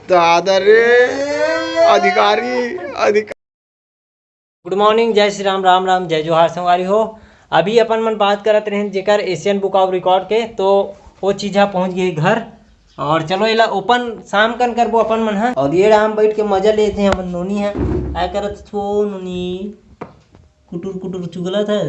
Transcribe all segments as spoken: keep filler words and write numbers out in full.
दादा रे, अधिकारी, अधिकारी। गुड मॉर्निंग, जय श्री राम, राम राम, जय जोहार संगवारी हो। अभी अपन मन बात करत रहेन जेकर एशियन बुक ऑफ रिकॉर्ड के, तो वो चीज ह पहुंच गई घर। और चलो एला ओपन शाम कन करबो अपन मन ह। और ये राम बैठ के मजा लेते हैं हमन नोनी ह। काय करत हो नोनी? कुटुर कुटुर चुगला था।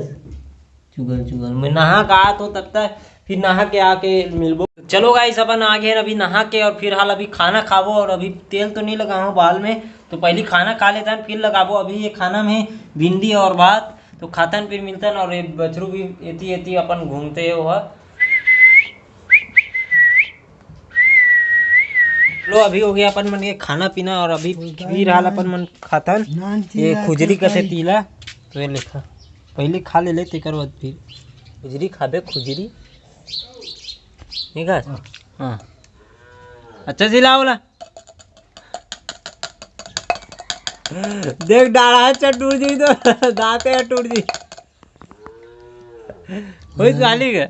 चुगल चुगल मैं नहा के आत हो तब तक, फिर नहा के आके मिलबो। चलो गाइस, अपन आ गए हैं अभी नहा के और फिर हाल अभी खाना खाबो। और अभी तेल तो नहीं लगा हूँ बाल में, तो पहले खाना खा लेते हैं फिर लगाबो। अभी ये खाना में भिंडी और भात तो खातन फिर मिलतन। और ये बछरू भी एती एती अपन घूमते हो। लो अभी हो गया अपन मन के खाना पीना और अभी फिर हाल अपन मन खातन। ये खुजरी कथे तीला, तो ये लेखा पहले खा ले ले, तेकर बाद फिर खुजरी खाबे, खुजरी। ठीक है। हाँ। अच्छा सिला वाला। देख डाढ़ा चटूर जी तो दांते टूट जी। वही गाली के।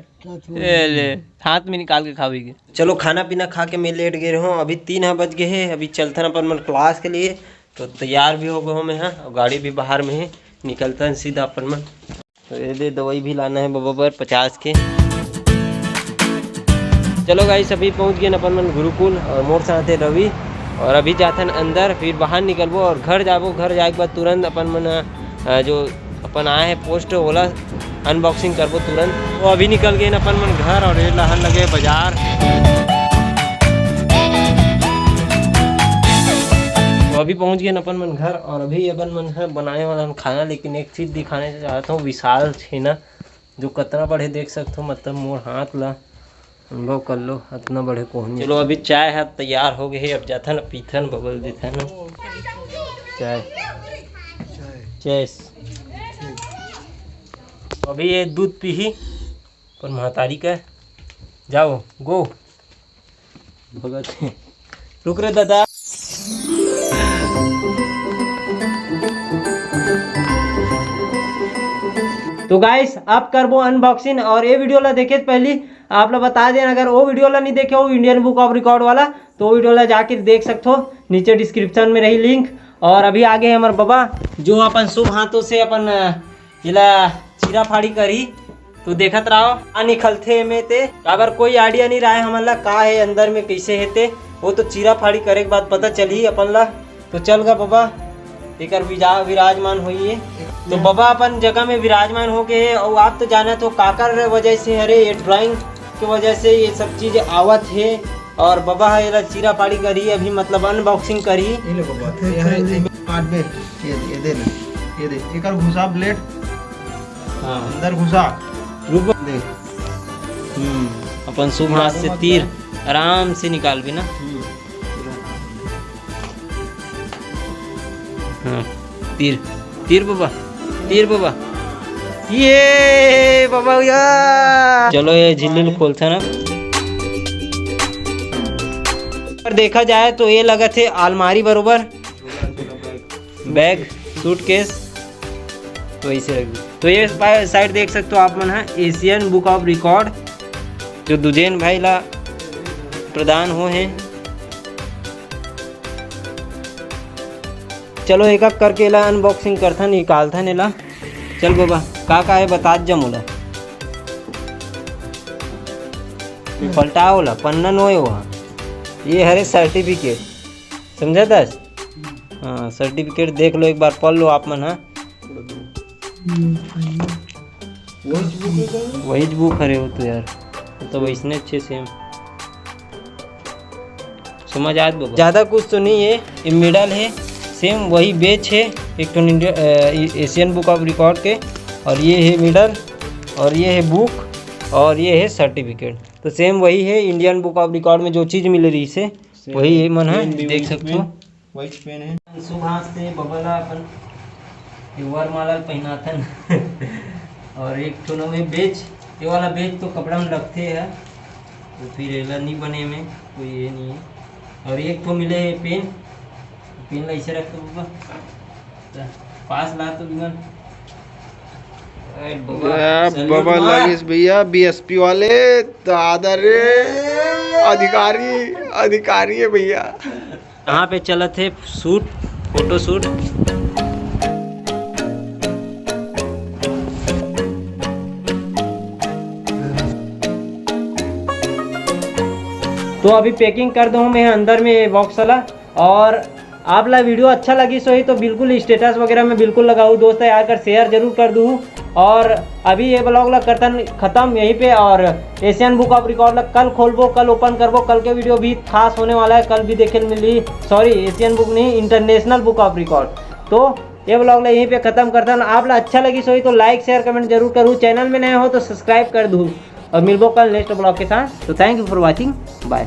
ए ले, हाथ में निकाल के खावे के। चलो खाना पीना खा के मैं लेट गए रहूँ। अभी तीन ह बज गए हैं, अभी चलथन अपन मन क्लास के लिए। तो तैयार भी हो गए हो मैं, हाँ, और गाड़ी भी बाहर में है, निकलथन सीधा अपन मन। तो ये दे दवाई भी लाना है बबा बर पचास के। चलो गाइस, अभी पहुंच गए अपन मन गुरुकुल और मोर साथ है रवि। और अभी जाथन अंदर, फिर बाहर निकलबो और घर जाबो। घर जाए के बाद तुरंत अपन मन, अ, जो अपन आए हैं पोस्ट, ओला अनबॉक्सिंग करबो तुरंत। तो अभी निकल गए अपन मन घर और ये लहन लगे बाजार। तो अभी पहुंच गए अपन मन घर और अभी अपन मन है बनाने वाला खाना। लेकिन एक चीज दिखाने चाहता हूँ, विशाल छेना जो कतना बड़े देख सकते हो, मतलब मोर हाथ ला अनुभव कर लो, इतना बड़े कोहनी। चलो अभी चाय है तैयार हो गए, अब जाथन पीथन बबल देथन चाय। चाय। तो अभी ये दूध पीही पर महतारी का। जाओ गो भगत। रुक रे दादा। तो गाइस, आप करबो अनबॉक्सिंग और ये वीडियो ला देखे से पहले आप ला बता दें, अगर वो वीडियो ला नहीं देखे हो इंडियन बुक ऑफ रिकॉर्ड वाला, तो वो वीडियो ला जाके देख सकते हो, नीचे डिस्क्रिप्शन में रही लिंक। और अभी आगे है हमारे बाबा जो अपन शुभ हाथों से अपन, अ, एला चीरा फाड़ी करही। तो देखत रहो आ निकलथे में ते, अगर कोई आइडिया नहीं रहा है हमन ला का है अंदर में कैसे है ते, वो तो चीरा फाड़ी करे के बाद पता चलही अपन ला। तो चल गा बाबा, एकर विजा-, विराजमान होइए। तो बाबा अपन जगह में विराजमान हो गए है। और आप तो जानत हो काकर वजह से, अरे ये ड्राइंग के वजह से ये सब चीज आवत है। और बाबा है एला चीरा फाड़ी करही अभी, मतलब अनबॉक्सिंग करही। ये ले बाबा, ये है, ये काट दे, ये, ये दे ना, ये दे, एकर घुसा ब्लेड। हाँ। अंदर घुसा। रुको। दे। हम्म, अपन शुभ हाथ से तीर आराम से निकाल भी ना। हम्म। हाँ, तीर, तीर बाबा, तीर बाबा। ये बाबा या। चलो ये झिल्ली ल खोलते हैं ना। अगर देखा जाए तो ये लगत है अलमारी बरोबर। बैग, सूटकेस, तो ऐसे रख दो। तो ये साइड देख सकते हो आप मन है एशियन बुक ऑफ रिकॉर्ड जो दुजेन भाई ला प्रदान हो हैं। चलो एक एक करके एला अनबॉक्सिंग करथन, निकालथन एला। चल बाबा, का का है बता जा मोला। पलटाओ ला, पन्ना नोय हो। ये हरे सर्टिफिकेट, समझा दस? हाँ, सर्टिफिकेट देख लो एक बार, पढ़ लो आप मन, हाँ। वही बुक हरे हो तो यार, तो वैसने अच्छे सेम समझ आत बाबा। ज़्यादा कुछ तो नहीं है, ये मेडल है, सेम वही बैच है, एक ठो India, uh, Asian book of record के, और ये है मेडल, और ये है बुक, और ये है सर्टिफिकेट। तो सेम वही है, इंडियन बुक ऑफ रिकॉर्ड में जो चीज़ मिल रही से वही ये मन है, पेन भी देख वही सकते हो। पेन, वही पेन है। शुभ हाथ से बबा ला अपन ये वरमाला ल पहिनाथन। और एक ठो नवे बैच, ये वाला बैच तो कपड़ा में लगते है, तो फिर एला नहीं बने में कोई ये नहीं है। और एक ठो मिले ये पेन, पेन ला ऐसे रख दो बाबा। पास ला तो विमल। ए, बाबा, आ, सैल्यूट बाबा मार। लागिस भैया, बीएसपी वाले, दादा रे। अधिकारी, अधिकारी है भैया। यहाँ पे चलत हे शूट, फोटो शूट। तो अभी पैकिंग कर दूँ मैं अंदर में बॉक्स वाला। और आप ला वीडियो अच्छा लगिस होही तो बिल्कुल स्टेटस वगैरह में बिल्कुल लगाऊ, दोस्त यार कर शेयर जरूर कर दू। और अभी ये ब्लॉग ला करतन खत्म यहीं पे। और एशियन बुक ऑफ रिकॉर्ड ला कल खोलबो, कल ओपन करबो। कल के वीडियो भी खास होने वाला है, कल भी देखे मिली, सॉरी, एशियन बुक नहीं, इंटरनेशनल बुक ऑफ रिकॉर्ड। तो ये ब्लॉग ला यहीं पे खत्म करतन। आप ला अच्छा लगिस होही तो लाइक शेयर कमेंट जरूर करू, चैनल में नए हो तो सब्सक्राइब कर दू। और मिलबो कल नेक्स्ट ब्लॉग के साथ। तो thank you for watching, bye।